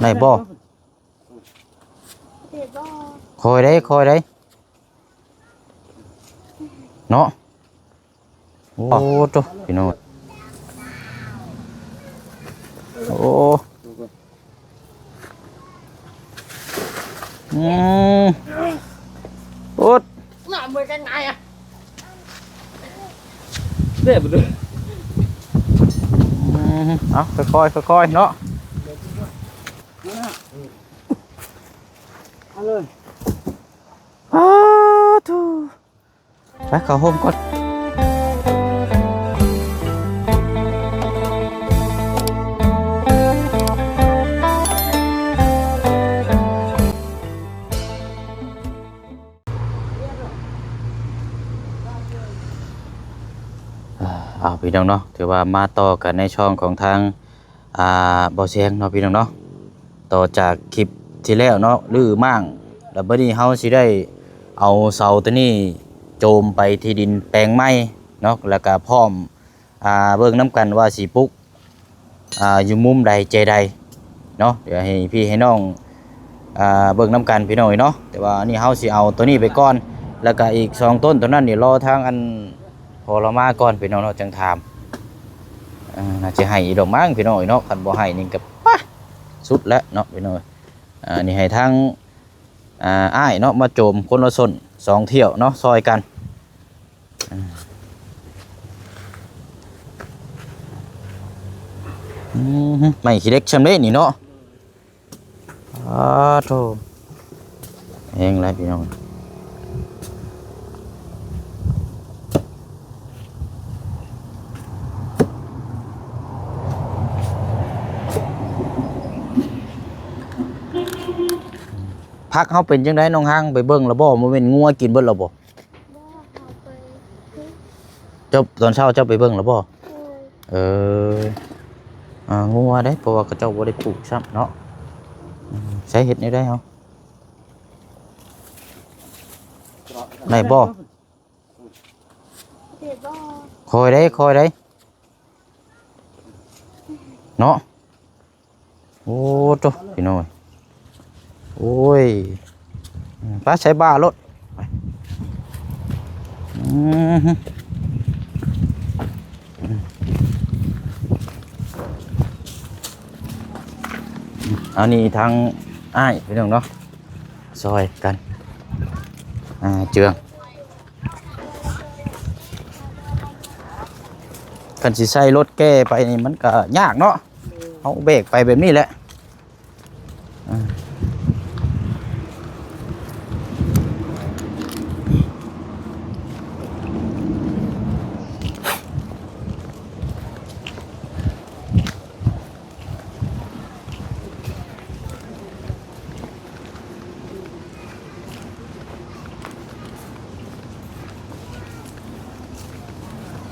ໄດ້ບໍ່? ຄ່ອຍໄດ້ ຄ່ອຍໄດ້ ເນາະ. ໂອ້ ໂທ້ ພີ່ນ້ອງ ໂອ້ ອືມ ໂອດ ໜ້າເມື່ອຍຈັງໄດ໋ອະ ເຈັບເດີ. ອືມ ເອົາ ຄ່ອຍໆ ຄ່ອຍໆ ເນາະ ເອົາເລີຍ ສາທຸ. ໄປເຂົ້າໂຮມກ່ອນ. ເອົາ ພີ່ນ້ອງເນາະ ຖືວ່າມາຕໍ່ກັນໃນຊ່ອງຂອງທາງ ອ່າ ບໍ່ແຊງເນາະ ພີ່ນ້ອງເນາະ. ຕໍ່ຈາກຄລິບທີ່ແລ້ວເນາະ ຮື້ມ້າງ ແລ້ວບັດນີ້ເຮົາຊິໄດ້ເອົາເສົາໂຕນີ້ໂຈມໄປທີ່ດິນແປງໃໝ່ເນາະ ແລ້ວກະພ້ອມ ອ່າ ເບິ່ງນຳກັນວ່າຊິປຸກ ອ່າ ຢູ່ມຸມໃດແຈໃດເນາະ. ດຽວໃຫ້ພີ່ໃຫ້ນ້ອງ ອ່າ ເບິ່ງນຳກັນ ພີ່ນ້ອງເອີຍເນາະ. ແຕ່ວ່າອັນນີ້ເຮົາຊິເອົາໂຕນີ້ໄປກ່ອນ ແລ້ວກະອີກສອງຕົ້ນໂຕນັ້ນນີ້ ລໍທາງອັນພໍ່ລາວມາກ່ອນ ພີ່ນ້ອງເນາະ ຈັ່ງຖາມ. ອ່າ ໜ້າຈະໃຫ້ອີກດອກມັ້ງ ພີ່ນ້ອງເອີຍເນາະ ຄັນບໍ່ໃຫ້ນີ້ກະປະສຸດແລ້ວເນາະ ພີ່ນ້ອງເອີຍ. ອ່າ ນີ້ໃຫ້ທາງ ອ່າ ອ້າຍເນາະ ມາໂຈມຄົນລະສົ້ນສອງຖ້ຽວເນາະ ຊ່ອຍກັນ. ອ່າ ອືມ ໄມ້ຂີ້ເຫຼັກຊ່ຳເດ້ນີ້ເນາະ. ອ້າໂທ້ ແຮງຫຼາຍພີ່ນ້ອງ. ຜັກເຮົາເປັນຈັ່ງໃດນ້ອງຮັງ ໄປເບິ່ງແລ້ວບໍ່? ບໍ່ແມ່ນງົວກິນເບິດແລ້ວບໍ່? ບໍ່ ເຮົາໄປ ເຈົ້າ ຕອນເຊົ້າເຈົ້າໄປເບິ່ງແລ້ວບໍ່? ໂດຍ ເອີ ອ່າ ງົວເດ້ ເພາະວ່າເຂົາເຈົ້າບໍ່ໄດ້ປູກຊ້ຳເນາະ. ອືມ ໃຊ້ເຮັດແນວໃດເຮົາ ໄດ້ບໍ່? ເຮັດບໍ່? ຄ່ອຍໄດ້ ຄ່ອຍໄດ້ ເນາະ. ໂອ້ໂຕ ພີ່ນ້ອງ ໂອ້ຍ ອືມ ໄປໃສ່ບ່າໂລດ ອືມ ອັນນີ້ທາງອ້າຍ ພີ່ນ້ອງເນາະ ຊ່ອຍກັນ ອ່າ ເຈື່ອງ. ຄັນຊິໃຊ້ລົດແກ່ໄປນີ້ມັນກະຍາກເນາະ ເຮົາແບກໄປແບບນີ້ແຫຼະ.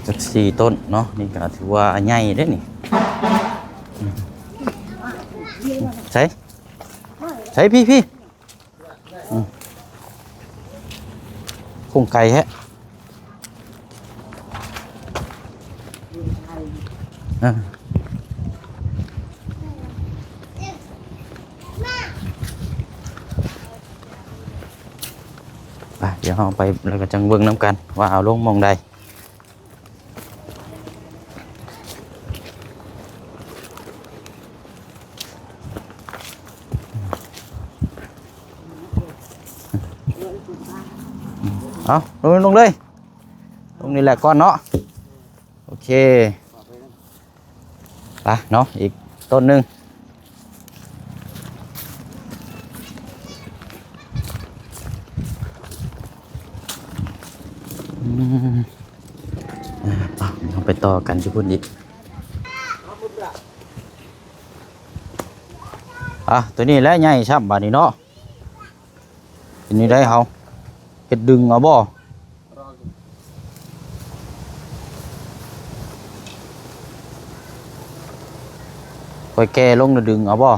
ຈັກສີ່ຕົ້ນເນາະ ນີ້ກະຖືວ່າໃຫຍ່ເດ້ນີ້. ໃສ ໃສ ພີ້ ພີ້ ອືມ ຄົງໄກແທ້. ເອີ ໄປ ດຽວເຮົາໄປ ແລ້ວກະຈັ່ງເບິ່ງນຳກັນວ່າເອົາລົງໝ່ອງໃດ. ເອົາ ລົງ ລົງເລີຍ ລົງນີ້ແຫຼະກ່ອນເນາະ. ໂອເຄ ໄປເນາະ ອີກຕົ້ນໜຶ່ງ. ອືມ ອ່າ ເຮົາໄປຕໍ່ກັນຢູ່ພຸ້ນອີກ. ອ່າ ໂຕນີ້ແຫຼະໃຫຍ່ຊ້ຳບາດນີ້ເນາະ. ເປັນຈັ່ງໃດເຮົາ ເຮັດດຶງເອົາບໍ່? ຄ່ອຍແກ່ລົງແລ້ວດຶງເອົາບໍ່?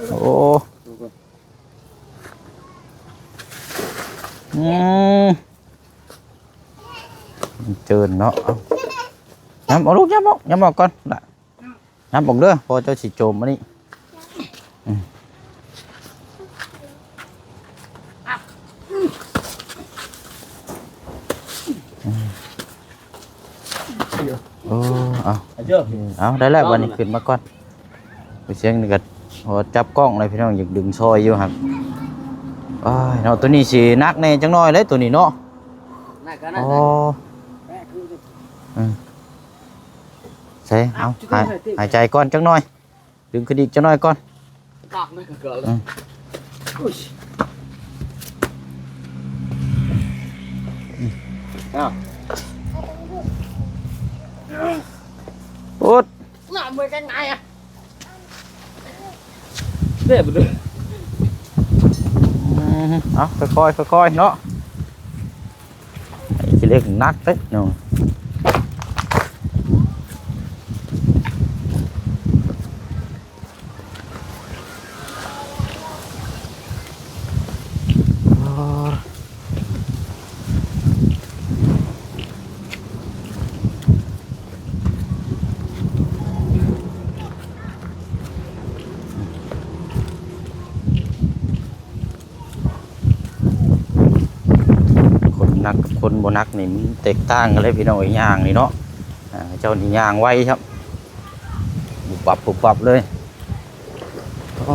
ໂອ້ ອືມ ມັນເຈີນເນາະ. ເອົາ ຍຳເອົາລູກ ຍຳອອກ ຍຳອອກກ່ອນລະ. ນັບເບິ່ງເດີ ເພາະເຈົ້າຊິໂຈມອັນນີ້. ອືມ ອືມ ໂອ້ ເອົາ ເອົາ ໄດ້ແລ້ວ ບາດນີ້ຂຶ້ນມາກ່ອນ. ໄປຊຽງນີ້ກໍພໍຈັບກ້ອງແລ້ວ ພີ່ນ້ອງ ຢາກດຶງຊ່ອຍຢູ່ຫັ້ນ. ໂອ້ຍເນາະ ໂຕນີ້ຊິໜັກແດ່ຈັກໜ້ອຍເດ້ ໂຕນີ້ເນາະ. ໜັກກໍໜັກ. ໂອ້ ເອີ ໃສ່ ເອົາ ຫາຍ ຫາຍໃຈກ່ອນຈັກໜ້ອຍ. ດຶງຂຶ້ນອີກຈັກໜ້ອຍກ່ອນ. ອືມ ໂອດ ເດ້ບໍ່ເດ້. ອືມ ເອົາ ຄ່ອຍໆ ຄ່ອຍໆ ເນາະ. ໄອ້ຂີ້ເຫຼັກໜັກເດ້ເນາະ. ຄົນໜັກກັບຄົນບໍ່ໜັກນີ້ມັນແຕກຕ່າງກັນເລີຍ ພີ່ນ້ອງເອີຍ. ຍ່າງນີ້ເນາະ ອ່າ ເຈົ້ານີ້ຍ່າງໄວຄັບ ປຸບປັບປຸບປັບເລີຍ. ອໍ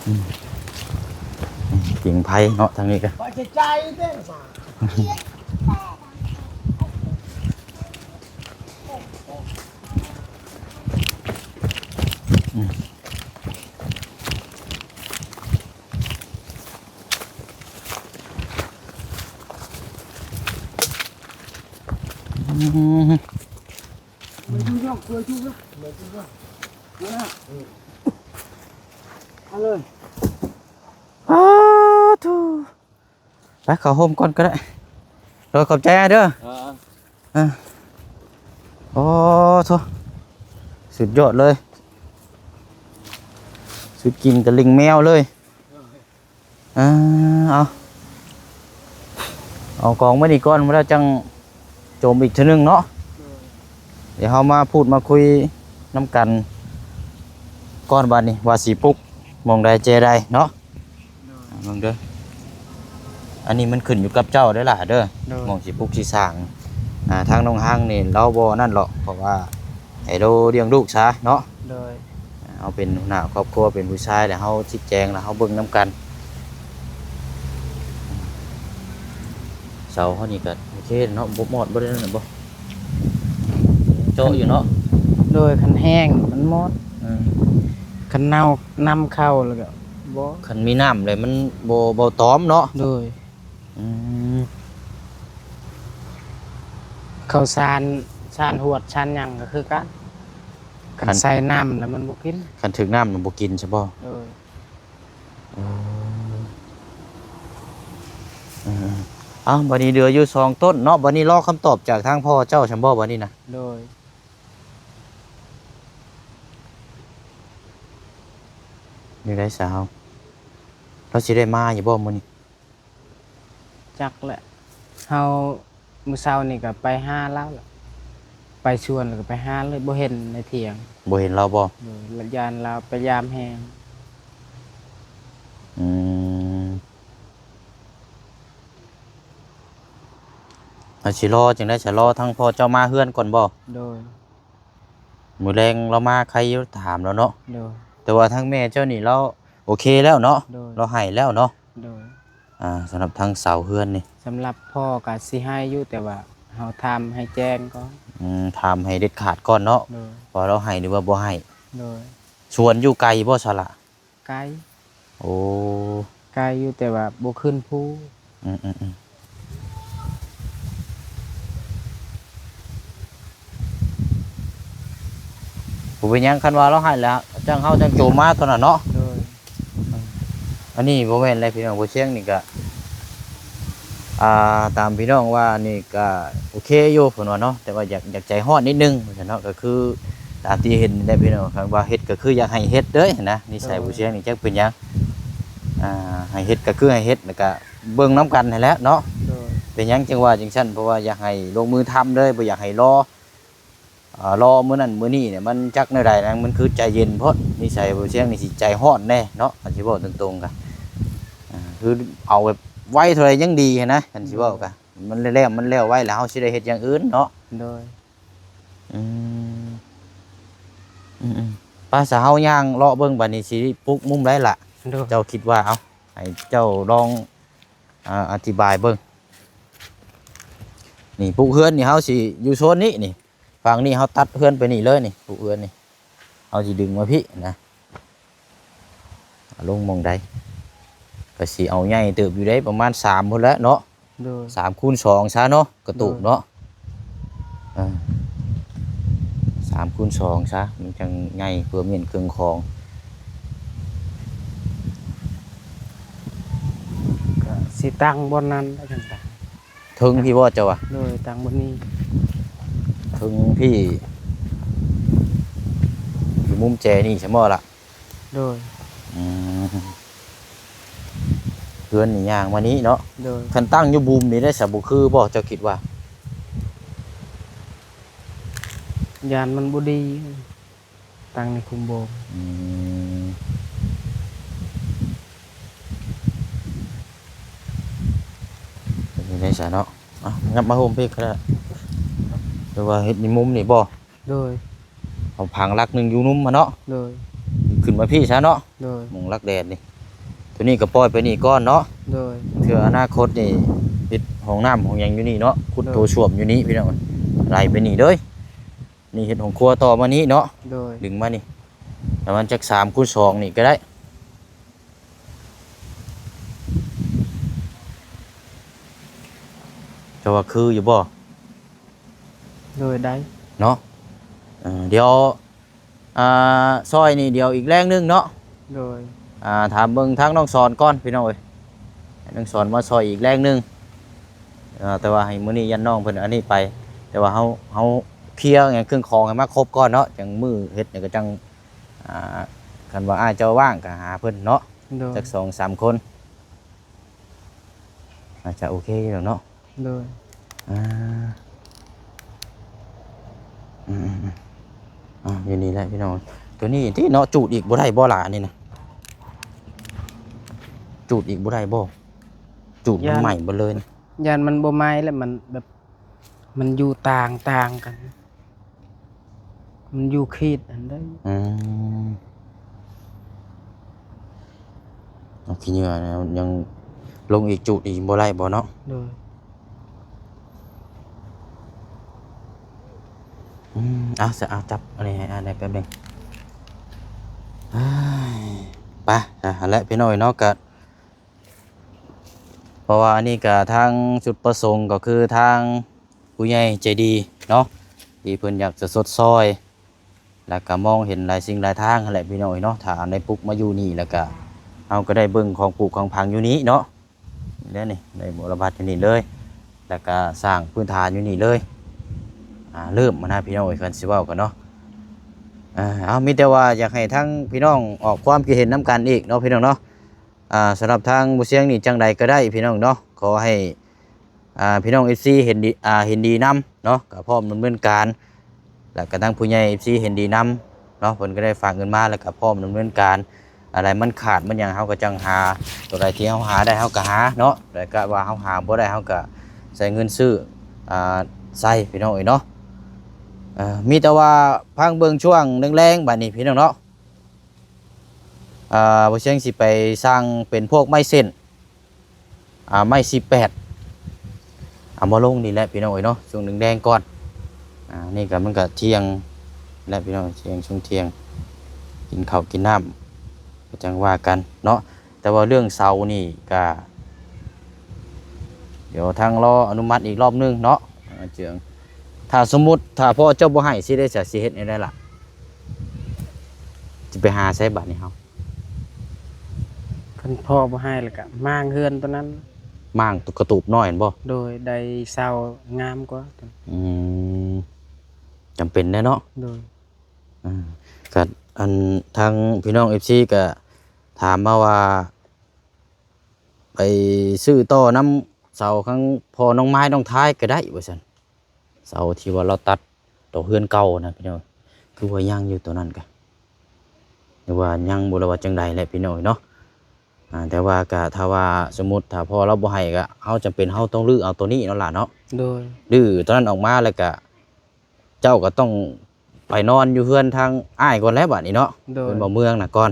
ອືມ ກິ່ງໄຜ່ເນາະ ທາງນີ້ກໍ ອືມ ອືມ ມາເລີຍ ສາທຸ. ໄປເຂົ້າໂຮມກ່ອນກໍໄດ້. ໂດຍ ຂອບໃຈອ້າຍເດີ. ເອີ ເອີ ໂອ້ໂທ້ ສຸດຍອດເລີຍ ສຸດກິ່ງຕະລິ່ງແມວເລີຍ. ເອີ ເອົາ ເອົາກອງໄວ້ນີ້ກ່ອນ ແລ້ວຈັ່ງໂຈມອີກເທື່ອໜຶ່ງເນາະ. ໂດຍ ດຽວເຮົາມາພູດມາຄຸຍນຳກັນກ່ອນ ບາດນີ້ວ່າຊິປຸກໝ່ອງໃດແຈໃດເນາະ. ໂດຍ ເບິ່ງເດີ ອັນນີ້ມັນຂຶ້ນຢູ່ກັບເຈົ້າເດີຫຼ້າເດີ. ໂດຍ ໝ່ອງຊິປຸກຊິສ້າງ ອ່າ ທາງນ້ອງຮັງນີ້ລາວບໍ່ນັ້ນຫຼອກ ເພາະວ່າໃຫ້ລາວລ້ຽງລູກຊະເນາະ. ໂດຍ ເຮົາເປັນຫົວໜ້າຄອບຄົວ ເປັນຜູ້ຊາຍ ແລ້ວເຮົາຊີ້ແຈງ ແລ້ວເຮົາເບິ່ງນຳກັນ. ເສົາເຮົານີ້ກໍໂອເຄເນາະ ບໍ່ມອດບໍ່ໄດ້ນັ້ນນະບໍ່? ເຈາະຢູ່ເນາະ. ໂດຍ ຄັນແຫ້ງມັນມອດ. ເອີ ຄັນເນົ່ານຳເຂົ້າແລ້ວກໍບໍ່ ຄັນມີນ້ຳແລ້ວມັນບໍ່ ບໍ່ຕອມເນາະ. ໂດຍ ອືມ ເຂົ້າສານ ສານຫວດ ສານຫຍັງກໍຄືກັນ ຄັນ ຄັນໃສ່ນ້ຳແລ້ວມັນບໍ່ກິນ ຄັນຖືກນ້ຳມັນບໍ່ກິນຊະບໍ່? ໂດຍ ໂອ້ ເອີ ເອົາ ບັດນີ້ເຫຼືອຢູ່ສອງຕົ້ນເນາະ ບັດນີ້ລໍຄຳຕອບຈາກທາງພໍ່ເຈົ້າຊັ້ນບໍ່ ບັດນີ້ນະ? ໂດຍ ແນວໃດສາວ ລາວຊິໄດ້ມາຢູ່ບໍ່ມື້ນີ້? ຈັກແຫຼະ ເຮົາ ມື້ເຊົ້ານີ້ກໍໄປຫາລາວແຫຼະ ໄປສວນແລ້ວກໍໄປຫາເລີຍ ບໍ່ເຫັນໃນຖຽງ. ບໍ່ເຫັນລາວບໍ່? ໂດຍ ລະຢ້ານລາວໄປຢາມແຮງ. ອືມ ລາວຊິລໍຈັ່ງໃດ ຊິລໍທາງພໍ່ເຈົ້າມາເຮືອນກ່ອນບໍ່? ໂດຍ ມື້ແລງລາວມາໄຄຢູ່ ຖາມລາວເນາະ. ໂດຍ ແຕ່ວ່າທາງແມ່ເຈົ້ານີ້ລາວໂອເຄແລ້ວເນາະ. ໂດຍ ລາວໃຫ້ແລ້ວເນາະ. ໂດຍ ອ່າ ສຳລັບທາງເສົາເຮືອນນີ້ ສຳລັບພໍ່ກໍຊິໃຫ້ຢູ່ ແຕ່ວ່າເຮົາຖາມໃຫ້ແຈ້ງກ່ອນ. ອືມ ຖາມໃຫ້ເດັດຂາດກ່ອນເນາະ. ໂດຍ ວ່າລາວໃຫ້ຫຼືວ່າບໍ່ໃຫ້. ໂດຍ ສວນຢູ່ໄກບໍ່ສະລະ? ໄກ. ໂອ້ ໄກຢູ່ ແຕ່ວ່າບໍ່ຂຶ້ນພູ. ອືມໆໆ ບໍ່ເປັນຫຍັງ ຄັນວ່າລາວໃຫ້ແລ້ວ ຈັ່ງເຮົາຈັ່ງໂຈມມາເທົ່ານັ້ນເນາະ. ໂດຍ ອັນນີ້ບໍ່ແມ່ນແຫຼະພີ່ນ້ອງ ບໍ່ຊຽງນີ້ກະ ອ່າ ຕາມພີ່ນ້ອງວ່ານີ້ກະໂອເຄຢູ່ເພິ່ນວ່າເນາະ ແຕ່ວ່າຢາກ ຢາກໃຈຮ້ອນນິດໜຶ່ງວ່າຊັ້ນເນາະ. ກໍຄືຕາມທີ່ເຫັນນີ້ແຫຼະພີ່ນ້ອງ ຄັນວ່າເຮັດກໍຄືຢາກໃຫ້ເຮັດເດີຫັ້ນນະ. ນິໄສ ໂດຍ ຜູ້ຊຽງນີ້ຈັກເປັນຫຍັງ ອ່າ ໃຫ້ເຮັດກໍຄືໃຫ້ເຮັດ ແລ້ວກະເບິ່ງນຳກັນຫັ້ນແຫຼະເນາະ. ໂດຍ ປັນຫຍັງຈຶ່ງວ່າຈັ່ງຊັ້ນ? ເພາະວ່າຢາກໃຫ້ລົງມືທຳເລີຍ ບໍ່ຢາກໃຫ້ລໍ ອ່າ ລໍມື້ນັ້ນມື້ນີ້ນີ້ ມັນຈັກແນວໃດນະ ມັນຄືໃຈເຢັນໂພດ. ນິໄສບໍ່ຊຽງນີ້ຊິໃຈຮ້ອນແດ່ເນາະ ຄັນຊິເວົ້າຕົງໆ ກະ ອ່າ ຄືເອົາແບບໄວເທົ່າໃດຍັງດີຫັ້ນນະ ຄັນຊິເວົ້າກະ ມັນແລ້ວ ມັນແລ້ວໄວ ແລ້ວເຮົາຊິໄດ້ເຮັດຢ່າງອື່ນເນາະ. ໂດຍ ອືມ ອືມໆ ໄປ ສະເຮົາຍ່າງເລາະເບິ່ງ ບາດນີ້ຊິປຸກມຸມໃດລະ? ໂດຍ ເຈົ້າຄິດວ່າ ເອົາ ໃຫ້ເຈົ້າລອງ ອ່າ ອະທິບາຍເບິ່ງ. ນີ້ ປຸກເຮືອນນີ້ ເຮົາຊິຢູ່ໂຊນນີ້ນີ້ ຝັ່ງນີ້ເຮົາຕັດເຮືອນໄປນີ້ເລີຍນີ້ ປຸກເຮືອນນີ້ ເຮົາຊິດຶງມາພີ້ນະ. ອາ ລົງໝ່ອງໃດ ກະຊິເອົາໃຫຍ່ເຕີບຢູ່ເດ້ ປະມານສາມພຸ້ນແຫຼະເນາະ. ໂດຍ ສາມຄູນສອງຊະເນາະ ກະຕູບເນາະ. ໂດຍ ເອີ ສາມຄູນສອງຊະ ມັນຈັ່ງໃຫຍ່ ເພື່ອມ້ຽນເຄື່ອງຂອງ. ກະຊິຕັ້ງບ່ອນນັ້ນແຫຼະຈັ່ງໃດ. ເທິງພີ້ບໍ່ເຈົ້າວ່າ? ໂດຍ ຕັ້ງບ່ອນນີ້ ເທິງພີ້ ຢູ່ມຸມແຈນີ້ຊະບໍ່ລະ? ໂດຍ ອືມ ເຮືອນນີ້ຍ່າງມານີ້ເນາະ. ໂດຍ ຄັນຕັ້ງຢູ່ບຸມນີ້ໄດ້ສະ ບໍ່ຄືບໍ່ ເຈົ້າຄິດວ່າ? ຢ້ານມັນບໍ່ດີ ຕັ້ງໃນຄຸ້ມໂບມ. ອືມ ເປັນຈັ່ງໃດຊະເນາະ. ເອົາ ຫຍັບມາໂຮມພີ້ກະໄດ້ ຫຼືວ່າເຮັດໃນມຸມນີ້ບໍ່? ໂດຍ ເອົາຜັງຫຼັກໜຶ່ງຢູ່ລຸ່ມຫັ້ນເນາະ. ໂດຍ ຂຶ້ນມາພີ້ຊະເນາະ. ໂດຍ ໝ່ອງຫຼັກແດນນີ້ ໂຕນີ້ກະປ່ອຍໄປນີ້ກ່ອນເນາະ. ໂດຍ ເທື່ອອະນາຄົດນີ້ເຮັດຫ້ອງນ້ຳຫ້ອງຫຍັງຢູ່ນີ້ເນາະ ຂຸດ ໂດຍ ໂຖສ້ວມຢູ່ນີ້ພີ່ນ້ອງ ໄຫຼໄປນີ້ເລີຍ. ນີ້ເຮັດຫ້ອງຄົວຕໍ່ມານີ້ເນາະ. ໂດຍ ດຶງມານີ້ ປະມານຈັກສາມຄູນສອງນີ້ກະໄດ້. ເຈົ້າວ່າຄືຢູ່ບໍ່? ໂດຍ ໄດ້ເນາະ. ເອີ ດຽວ ອ່າ ຊ່ອຍນີ້ດຽວອີກແລງໜຶ່ງເນາະ. ໂດຍ ອ່າ ຖາມເບິ່ງທາງນ້ອງສອນກ່ອນພີ່ນ້ອງເອີຍ ໃຫ້ນ້ອງສອນມາຊ່ອຍອີກແລງໜຶ່ງ. ເອີ ແຕ່ວ່າໃຫ້ມື້ນີ້ຢ້ານນ້ອງເພິ່ນອັນນີ້ໄປ ແຕ່ວ່າເຮົາ ເຮົາເຄຍຫຍັງເຄື່ອງຂອງໃຫ້ມາຄົບກ່ອນເນາະ ຈັ່ງມື້ເຮັດນີ້ກະຈັ່ງ ອ່າ ຄັນວ່າອ້າຍເຈົ້າວ່າງກະຫາເພິ່ນເນາະ. ໂດຍ ຈັກສອງສາມຄົນ ອາດຈະໂອເຄຢູ່ດອກເນາະ. ໂດຍ ອ່າ ອືມໆໆ ອ່າ ຢູ່ນີ້ແຫຼະພີ່ນ້ອງ. ໂຕນີ້ຕິເນາະ ຈູດອີກບໍ່ໄດ້ບໍ່ລະ ອັນນີ້ນະ ຈູດອີກບໍ່ໄດ້ບໍ່? ຈູດມັນ ຢ້ານ ໄໝ້ເບິດເລີຍນະ. ຢ້ານມັນບໍ່ໄໝ້ແຫຼະ ມັນແບບ ມັນຢູ່ຕ່າງ ຕ່າງກັນ ມັນຢູ່ເຂດອັນໃດ. ອືມ ເອົາຂີ້ເຫຍື້ອນະ ຍັງລົງອີກ ຈູດອີກບໍ່ໄດ້ບໍ່ເນາະ? ໂດຍ ອືມ ເອົາຊະ ເອົາຈັບອັນນີ້ໃຫ້ອ້າຍແດ່ແປັບໜຶ່ງ. ເອີຍ ໄປ ຫັ້ນແຫຼະພີ່ນ້ອງເນາະ ກະ ເພາະວ່າອັນນີ້ກະທາງຈຸດປະສົງກະຄືທາງຜູ້ໃຫຍ່ໃຈດີເນາະ ທີ່ເພິ່ນຢາກຈະຊົດຊ່ອຍ ແລ້ວກະມອງເຫັນຫຼາຍສິ່ງຫຼາຍທາງຫັ້ນແຫຼະພີ່ນ້ອງເອີຍເນາະ. ຖ້າໄດ້ປຸກມາຢູ່ນີ້ແລ້ວກະ ເຮົາກະໄດ້ເບິ່ງຂອງປູກຂອງຝັງຢູ່ນີ້ເນາະ ແລ້ວນີ້ໄດ້ບົວລະບັດຢູ່ນີ້ເລີຍ ແລ້ວກະສ້າງພື້ນຖານຢູ່ນີ້ເລີຍ ອ່າ ເລີ່ມຫັ້ນນະພີ່ນ້ອງເອີຍ ຄັນຊິເວົ້າກັນເນາະ. ອ່າ ເອົາ ມີແຕ່ວ່າຢາກໃຫ້ທັງພີ່ນ້ອງອອກຄວາມຄິດເຫັນນຳກັນອີກເນາະ ພີ່ນ້ອງເນາະ. ອ່າ ສຳລັບທາງບໍ່ຊຽງນີ້ຈັ່ງໃດກະໄດ້ພີ່ນ້ອງເນາະ ຂໍໃຫ້ ອ່າ ພີ່ນ້ອງເອັຟຊີເຫັນດີ ອ່າ ເຫັນດີນຳເນາະ ກະພ້ອມດຳເນີນການ ແລ້ວກະທາງຜູ້ໃຫຍ່ເອັຟຊີເຫັນດີນຳເນາະ ເພິ່ນກະໄດ້ຝາກເງິນມາ ແລ້ວກະພ້ອມດຳເນີນການ. ອັນໃດມັນຂາດມັນຫຍັງ ເຮົາກະຈັ່ງຫາ ໂຕໃດທີ່ເຮົາຫາໄດ້ເຮົາກະຫາເນາະ ແລ້ວກະວ່າເຮົາຫາບໍ່ໄດ້ເຮົາກະໃຊ້ເງິນຊື້ ອ່າ ໃຊ້ພີ່ນ້ອງເອີຍເນາະ. ເອີ ມີແຕ່ວ່າພັງເບິ່ງຊ່ວງແລງໆ ບາດນີ້ພີ່ນ້ອງເນາະ. ອ່າ ບໍ່ຊຽງຊິໄປສັ່ງເປັນພວກໄມ້ເສັ້ນ ອ່າ ໄມ້ສີ່ແປດ ເອົາມາລົງນີ້ແຫຼະພີ່ນ້ອງເອີຍເນາະ ຊ່ວງແລງໆກ່ອນ. ອ່າ ນີ້ກະມັນກະທ່ຽງແລ້ວພີ່ນ້ອງ ທ່ຽງ ຊ່ວງທ່ຽງ ກິນເຂົ້າກິນນ້ຳ ກະຈັ່ງວ່າກັນເນາະ. ແຕ່ວ່າເລື່ອງເສົານີ້ກະ ດຽວທາງລໍອະນຸມັດອີກລອບໜຶ່ງເນາະ ອ່າ ເຈີງ. ຖ້າສົມມຸດ ຖ້າພໍ່ເຈົ້າບໍ່ໃຫ້ ຊິໄດ້ ຈະຊິເຮັດແນວໃດລະ? ຊິໄປຫາໃສບາດນີ້ເຮົາ? ຄັນພໍ່ບໍ່ໃຫ້ແລ້ວກະມ້າງເຮືອນໂຕນັ້ນ ມ້າງໂຕກະຕູບນ້ອຍຫັ້ນບໍ່? ໂດຍ ໄດ້ເສົາງາມກວ່າ. ອືມ ຈຳເປັນແດ່ເນາະ. ໂດຍ ອ່າ ກະ ອັນ ທາງພີ່ນ້ອງເອັຟຊີກະຖາມມາວ່າ ໄປຊື້ຕໍ່ນຳ ເສົາຂອງພໍ່ນ້ອງມາຍນ້ອງທາຍກໍໄດ້ວ່າຊັ້ນ. ເສົາທີ່ວ່າລາວຕັດຕໍ່ເຮືອນເກົ່ານະພີ່ນ້ອງ ຄືວ່າຍັງຢູ່ໂຕນັ້ນກະ ຫຼືວ່າຍັງບໍ່ ຫຼືວ່າຈັ່ງໃດແຫຼະພີ່ນ້ອງເນາະ. ອ່າ ແຕ່ວ່າກະຖ້າວ່າສົມມຸດຖ້າພໍ່ລາວບໍ່ໃຫ້ກະ ເຮົາຈຳເປັນເຮົາຕ້ອງຮື້ເອົາໂຕນີ້ເນາະຫຼ້າເນາະ. ໂດຍ ຮື້ໂຕນັ້ນອອກມາແລ້ວກະ ເຈົ້າກໍຕ້ອງໄປນອນຢູ່ເຮືອນທາງອ້າຍກ່ອນແຫຼະບາດນີ້ເນາະ. ໂດຍ ເຮືອນບ່າວເມືອງນະກ່ອນ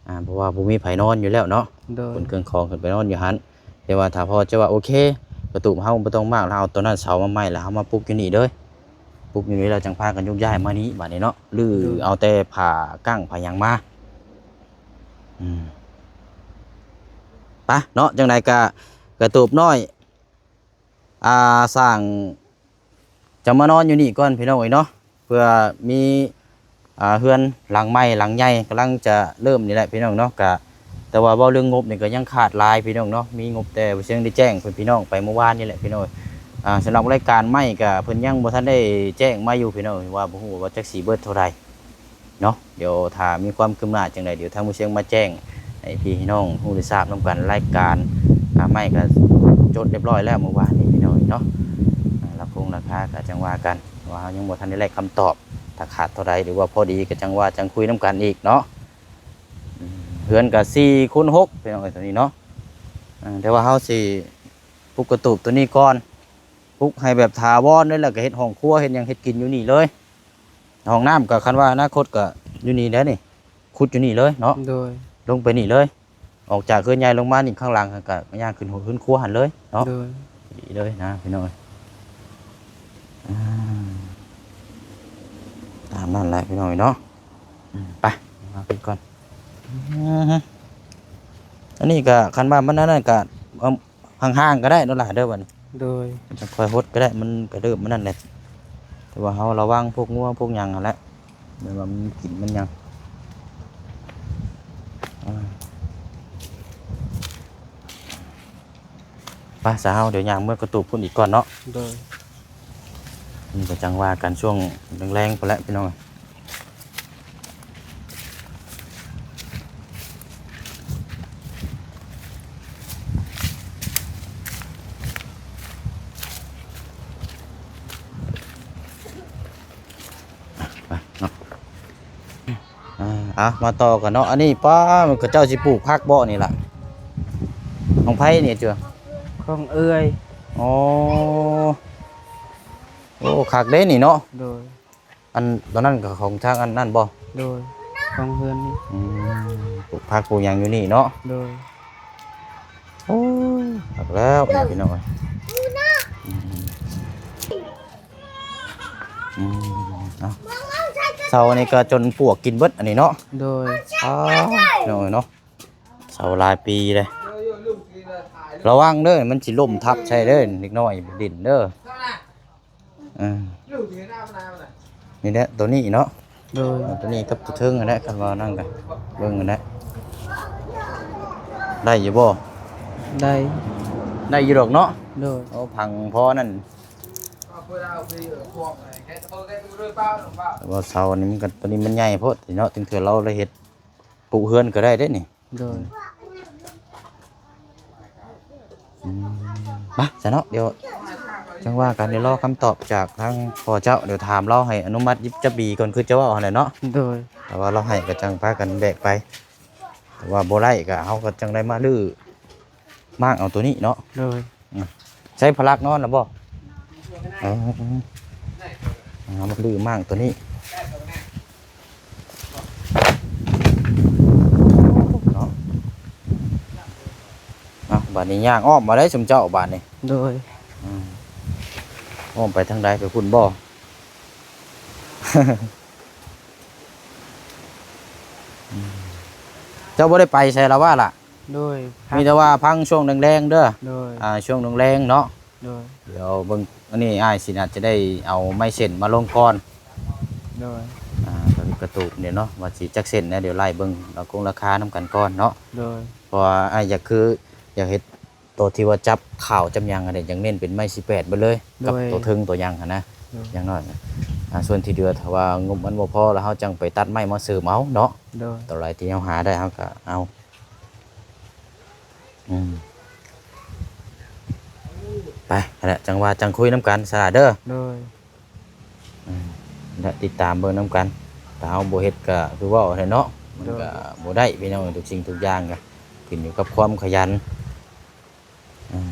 ອ່າ ເພາະວ່າບໍ່ມີໃຜນອນຢູ່ແລ້ວເນາະ. ໂດຍ ຂົນເຄື່ອງຂອງຂຶ້ນໄປນອນຢູ່ຫັ້ນ. ແຕ່ວ່າຖ້າພໍ່ເຈົ້າວ່າໂອເຄ ກະຕູບເຮົາບໍ່ຕ້ອງມາກ ແລ້ວເອົາໂຕນັ້ນເສົາມາໃໝ່ ແລ້ວເຮົາມາປຸກຢູ່ນີ້ເດີ ປຸກຢູ່ນີ້ ແລ້ວຈັ່ງພາກັນຍົກຍ້າຍມານີ້ບາດນີ້ເນາະ ຫຼື ໂດຍ ເອົາແຕ່ຜ້າກັ້ງຜ້າຫຍັງມາ. ອືມ ໄປເນາະ ຈັ່ງໃດກະ ກະຕູບນ້ອຍ ອ່າ ສ້າງ ຈະມານອນຢູ່ນີ້ກ່ອນພີ່ນ້ອງເອີຍເນາະ ເພື່ອມີ ອ່າ ເຮືອນຫຼັງໃໝ່ຫຼັງໃຫຍ່ກຳລັງຈະເລີ່ມນີ້ແຫຼະພີ່ນ້ອງເນາະ. ກະ ແຕ່ວ່າເວົ້າເລື່ອງງົບນີ້ກໍຍັງຂາດຫຼາຍພີ່ນ້ອງເນາະ ມີງົບແຕ່ບໍ່ເຊີງໄດ້ແຈ້ງເພິ່ນພີ່ນ້ອງໄປເມື່ອວານນີ້ແຫຼະພີ່ນ້ອງເອີຍ. ອ່າ ສຳລັບລາຍການໄມ້ກະເພິ່ນຍັງບໍ່ທັນໄດ້ແຈ້ງມາຢູ່ພີ່ນ້ອງ ວ່າບໍ່ຮູ້ວ່າຈັກຊິເບິດເທົ່າໃດ ເນາະ. ດຽວຖ້າມີຄວາມຄືບໜ້າຈັ່ງໃດ ດຽວທາງໝູ່ຊຽງມາແຈ້ງໃຫ້ພີ່ໃຫ້ນ້ອງຮູ້ໄດ້ຊາບນຳກັນ. ລາຍການ ອ່າ ໄມ້ກໍຈົດຮຽບຮ້ອຍແລ້ວມື້ວານນີ້ພີ່ນ້ອງເນາະ. ອ່າ ລາຄົງລາຄາກໍຈັ່ງວ່າກັນ ເພາະວ່າເຮົາຍັງບໍ່ທັນໄດ້ໄດ້ຄຳຕອບ ຖ້າຂາດເທົ່າໃດ ຫຼືວ່າພໍດີກໍຈັ່ງວ່າຈັ່ງຄຸຍນຳກັນອີກເນາະ. ອືມ ເຮືອນກໍສີ່ຄູນຫົກພີ່ນ້ອງເອີຍ ຕົວນີ້ເນາະ. ອ່າ ແຕ່ວ່າເຮົາຊິປຸກກະຕູບຕົວນີ້ກ່ອນ ປຸກໃຫ້ແບບຖາວອນເລີຍ ແລ້ວກໍເຮັດຫ້ອງຄົວເຮັດຫຍັງເຮັດກິນຢູ່ນີ້ເລີຍ. ຫ້ອງນ້ຳກໍຄັນວ່າອະນາຄົດກໍຢູ່ນີ້ແຫຼະນີ້ ຂຸດຢູ່ນີ້ເລີຍເນາະ. ໂດຍ ລົງໄປນີ້ເລີຍ ອອກຈາກເຮືອນໃຫຍ່ລົງມານີ້ ຂ້າງຫຼັງຫັ້ນກໍຍ່າງຂຶ້ນເຮືອນຄົວຫັ້ນເລີຍເນາະ. ໂດຍ ດີເລີຍນະພີ່ນ້ອງເອີຍ. ອ່າ ຕາມນັ້ນແຫຼະພີ່ນ້ອງເອີຍເນາະ. ອືມ ໄປ ມາຂຶ້ນກ່ອນ. ອືມ ອັນນີ້ກໍຄັນວ່າມັນອັນນັ້ນກໍ ເອົາ ຫ່າງໆກໍໄດ້ເນາະຫຼ້າເດີບັດນີ້. ໂດຍ ຈະຄ່ອຍຫົດກໍໄດ້ ມັນກະເລີ່ມມັນນັ້ນແຫຼະ ແຕ່ວ່າເຮົາລະວັງພວກງົວພວກຫຍັງຫັ້ນແຫຼະ ແບບວ່າມັນກິນມັນຫຍັງ. ອ່າ ໄປຊະ ເຮົາດຽວຍ່າງເມືອກະຕູບພຸ້ນອີກກ່ອນເນາະ. ໂດຍ ມັນກໍຈັ່ງວ່າກັນຊ່ວງແລງໆພຸ້ນແຫຼະພີ່ນ້ອງ. ໄປເນາະ ອ່າ ເອົາ ມາຕໍ່ກັນເນາະ. ອັນນີ້ປ້າ ເຂົາເຈົ້າຊິປູກຜັກບໍ່ນີ້ລະ? ຂອງໃຜນີ້ເຈົ້າ? ຂອງເອື້ອຍ. ອໍ ໂອ້ ຄັກເດ້ນີ້ເນາະ. ໂດຍ ອັນ ຕອນນັ້ນກໍຂອງທາງອັນນັ້ນບໍ່? ໂດຍ ຂອງເຮືອນນີ້. ອືມ ປູກຜັກປູກຫຍັງຢູ່ນີ້ເນາະ. ໂດຍ ໂອ້ຍ ຄັກແລ້ວນີ້ພີ່ນ້ອງເອີຍ. ອືມ ອືມ ເອົາ ເສົານີ້ກໍຈົນປວກກິນເບິດອັນນີ້ເນາະ. ໂດຍ ອ້າວ ພີ່ນ້ອງເອີຍເນາະ ເສົາຫຼາຍປີເລີຍ ລະວັງເດີ ມັນຊິລົ້ມທັບໃສ່ເດີ ເດັກນ້ອຍຫຼິ້ນເດີ. ອ່າ ນີ້ແຫຼະ ຕົວນີ້ເນາະ. ໂດຍ ຕົວນີ້ກັບຕົວເທິງຫັ້ນແຫຼະ ຄັນວ່ານັ້ນກະເບິ່ງຫັ້ນແຫຼະ ໄດ້ຢູ່ບໍ່? ໄດ້ ໄດ້ຢູ່ດອກເນາະ. ໂດຍ ໂອ້ ພັງພໍນັ້ນ ແຕ່ວ່າເສົານີ້ມັນກະ ຕົວນີ້ມັນໃຫຍ່ໂພດເນາະ ເຖິງເທື່ອລາວໄດ້ເຮັດ ປູກເຮືອນກໍໄດ້ເດ້ນີ້. ໂດຍ ອືມ ມາຊະເນາະ ດຽວຈັ່ງວ່າກັນ ດຽວລໍຄຳຕອບຈາກທາງພໍ່ເຈົ້າ ດຽວຖາມລາວໃຫ້ອະນຸມັດຫຍິບຈັບບີກ່ອນ ຄືເຈົ້າເວົ້າຫັ້ນແຫຼະເນາະ. ໂດຍ ຖ້າວ່າລາວໃຫ້ກໍຈັ່ງພາກັນແບກໄປ ຖ້າວ່າບໍ່ໄດ້ກໍເຮົາກໍຈັ່ງໄດ້ມາຮື້ມ້າງເອົາໂຕນີ້ເນາະ. ໂດຍ ອືມ ໃຊ້ພະລັກນອນລະບໍ່? ເອີ ເອົາມາຮື້ມ້າງໂຕນີ້ເນາະ. ເອົາ ບາດນີ້ຍ່າງອ້ອມມາໄດ້ຊຸມເຈົ້າບາດນີ້. ໂດຍ ອືມ ອ້ອມໄປທາງໃດ ໄປພຸ້ນບໍ່? ເຈົ້າບໍ່ໄດ້ໄປໃສລະວ່າລະ? ໂດຍ ມີແຕ່ວ່າພັງຊ່ວງແລງໆເດີ. ໂດຍ ອ່າ ຊ່ວງແລງໆເນາະ. ໂດຍ ດຽວເບິ່ງ ອັນນີ້ອ້າຍຊິອາດຈະໄດ້ເອົາໄມ້ເສັ້ນມາລົງກ່ອນ. ໂດຍ ອ່າ ກະຕູບນີ້ເນາະ ວ່າຊິຈັກເສັ້ນນະ ດຽວໄລ່ເບິ່ງລາຄົງລາຄານຳກັນກ່ອນເນາະ. ໂດຍ ເພາະວ່າອ້າຍຢາກ ຄື ຢາກເຮັດ ໂຕທີ່ວ່າຈັບຂາວຈັບຫຍັງຫັ້ນ ຢາກເນັ້ນເປັນໄມ້ສິບແປດເບິດເລີຍ ກັບ ໂດຍ ໂຕເທິງໂຕຫຍັງຫັ້ນນະ. ໂດຍ ຢ່າງໜ້ອຍນະ ອ່າ ສ່ວນທີ່ເຫຼືອ ຖ້າວ່າງົບມັນບໍ່ພໍ ແລ້ວເຮົາຈັ່ງໄປຕັດໄມ້ມາເສີມເອົາເນາະ. ໂດຍ ໂຕໃດທີ່ເຮົາຫາໄດ້ ເຮົາກະເອົາ. ອືມ ໄ ໄປຫັ້ນແຫຼະ ຈັ່ງວ່າຈັ່ງຄຸຍນຳກັນສະຫຼະເດີ. ໂດຍ ອືມ ແລະຕິດຕາມເບິ່ງນຳກັນ. ຖ້າເຮົາບໍ່ເຮັດກໍຄືເວົ້າຫັ້ນແຫຼະເນາະ ມັນກໍ ໂດຍ ບໍ່ໄດ້ພີ່ນ້ອງ ທຸກສິ່ງທຸກຢ່າງກໍຂຶ້ນຢູ່ກັບຄວາມຂະຫຍັນ. ອືມ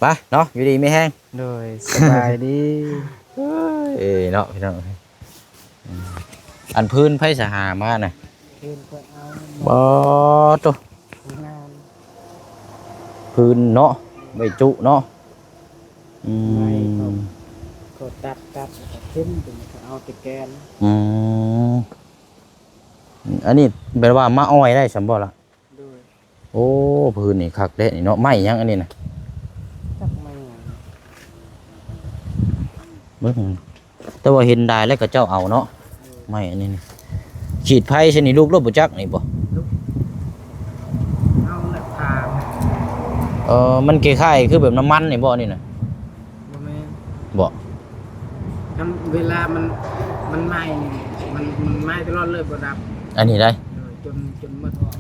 ໄປເນາະ ຢູ່ດີມີແຮງ. ໂດຍ ສະບາຍດີ. ເອີຍເນາະພີ່ນ້ອງ. ອືມ ອັນພື້ນໃຜສະຫາມານະ? ພື້ນຂ້ອຍເອົາ ບໍ່ໂຕ ງານ ພື້ນເນາະ ໄວ້ຈຸເນາະ. ອືມ ໄມ້ເຂົາ ເຂົາຕັດ ຕັດແລ້ວກໍຖິ້ມ ເປັນເຂົາເອົາແຕ່ແກ່ນ. ອືມ ອັນນີ້ແບບວ່າມາອ້ອຍໄດ້ຊັ້ນບໍ່ລະ? ໂດຍ ໂອ້ ພື້ນນີ້ຄັກແທ້ນີ້ເນາະ. ໄມ້ຫຍັງອັນນີ້ນະ? ຈັກໄມ້ຫຍັງ ເບິ່ງ ແຕ່ວ່າເຫັນຫຼາຍແລ້ວເຂົາເຈົ້າເອົາເນາະ. ໂດຍ ໄມ້ອັນນີ້ນີ້ ຂີດໄຟໃສ່ນີ້ ລຸກໂລດບໍ່ຈັກນີ້ບໍ່? ລຸກ ເອົາແລ້ວຜ່າ. ເອີ ມັນຄ້າຍໆຄືແບບນ້ຳມັນນີ້ບໍ່ ອັນນີ້ນະ? ບໍ່ແມ່ນ ບໍ່ ຄັນເວລາມັນ ມັນໄໝ້ ມັນ ມັນໄໝ້ຕະຫຼອດເລີຍ ບໍ່ດັບ. ອັນນີ້ໄດ໋ ໂດຍ ຈົນ ຈົນໝົດອອກ.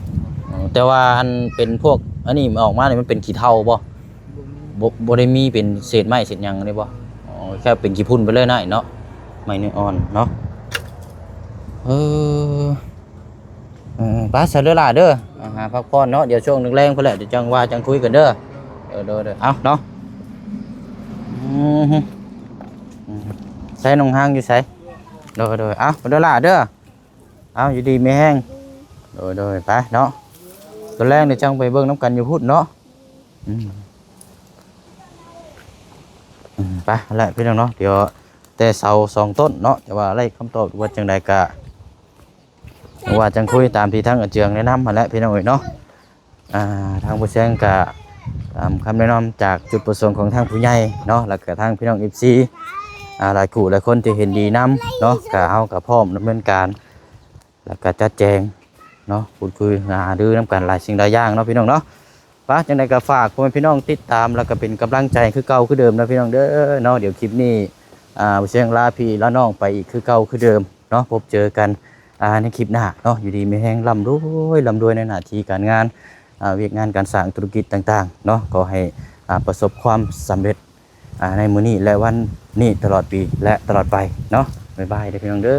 ອໍ ແຕ່ວ່າອັນເປັນພວກ ອັນນີ້ອອກມານີ້ ມັນເປັນຂີ້ເຖົ່າບໍ່? ບໍ່ມີ ບໍ່ ບໍ່ໄດ້ມີເປັນເສດໄມ້ເສດຫຍັງນີ້ບໍ່? ອໍ ແຄ່ເປັນຂີ້ຝຸ່ນໄປເລີຍນະເນາະ ໄມ້ເນື້ອອ່ອນເນາະ. ເອີ ເອີ ໄປຊະເດີຫຼ້າເດີ ອ່າ ຫາພັກຜ່ອນເນາະ ດຽວຊ່ວງແລງໆພຸ້ນແຫຼະ ດຽວຈັ່ງວ່າຈັ່ງຄຸຍກັນເດີ. ເອີ ໂດຍໆ ເອົາເນາະ. ອືມ ອືມ ໃສໜອງຮາງຢູ່ໃສ? ໂດຍໆ ເອົາ ເດີຫຼ້າເດີ ເອົາ ຢູ່ດີມີແຮງ. ໂດຍໆ ໄປເນາະ ຕອນແລງດຽວຈັ່ງໄປເບິ່ງນຳກັນຢູ່ພຸ້ນເນາະ. ອືມ ອືມ ໄປແຫຼະພີ່ນ້ອງເນາະ ດຽວແຕ່ເສົາສອງຕົ້ນເນາະ ແຕ່ວ່າໄດ້ຄຳຕອບວ່າຈັ່ງໃດກະ ວ່າຈັ່ງຄຸຍຕາມທີ່ທາງອາເຈືອງແນະນຳຫັ້ນແຫຼະພີ່ນ້ອງເອີຍເນາະ. ອ່າ ທາງຜູ້ແຊງກະຕາມຄຳແນະນຳຈາກຈຸດປະສົງຂອງທາງຜູ້ໃຫຍ່ເນາະ ແລ້ວກະທາງພີ່ນ້ອງເອັຟຊີ ອ່າ ຫຼາຍຄູ່ຫຼາຍຄົນທີ່ເຫັນດີນຳເນາະ ກະເຮົາກະພ້ອມດຳເນີນການ ແລ້ວກະຈັດແຈງເນາະ ພູດຄຸຍຫາລືນຳກັນຫຼາຍສິ່ງຫຼາຍຢ່າງເນາະພີ່ນ້ອງເນາະ. ປະ ຈັ່ງໃດກໍຝາກພໍ່ແມ່ພີ່ນ້ອງຕິດຕາມ ແລ້ວກໍເປັນກຳລັງໃຈຄືເກົ່າຄືເດີມນະພີ່ນ້ອງເດີເນາະ. ດຽວຄລິບນີ້ ອ່າ ເຊີງລາພີ່ລານ້ອງໄປອີກຄືເກົ່າຄືເດີມເນາະ. ພົບເຈີກັນ ອ່າ ໃນຄລິບໜ້າເນາະ. ຢູ່ດີມີແຮງ ລ່ຳລວຍ ລ່ຳລວຍໃນໜ້າທີ່ການງານ ອ່າ ວຽກງານການສ້າງທຸລະກິດຕ່າງໆເນາະ. ຂໍໃຫ້ ອ່າ ປະສົບຄວາມສຳເລັດ ອ່າ ໃນມື້ນີ້ ແລະ ວັນນີ້ ຕະຫຼອດປີ ແລະ ຕະຫຼອດໄປເນາະ. ບາຍບາຍເດີພີ່ນ້ອງເດີ.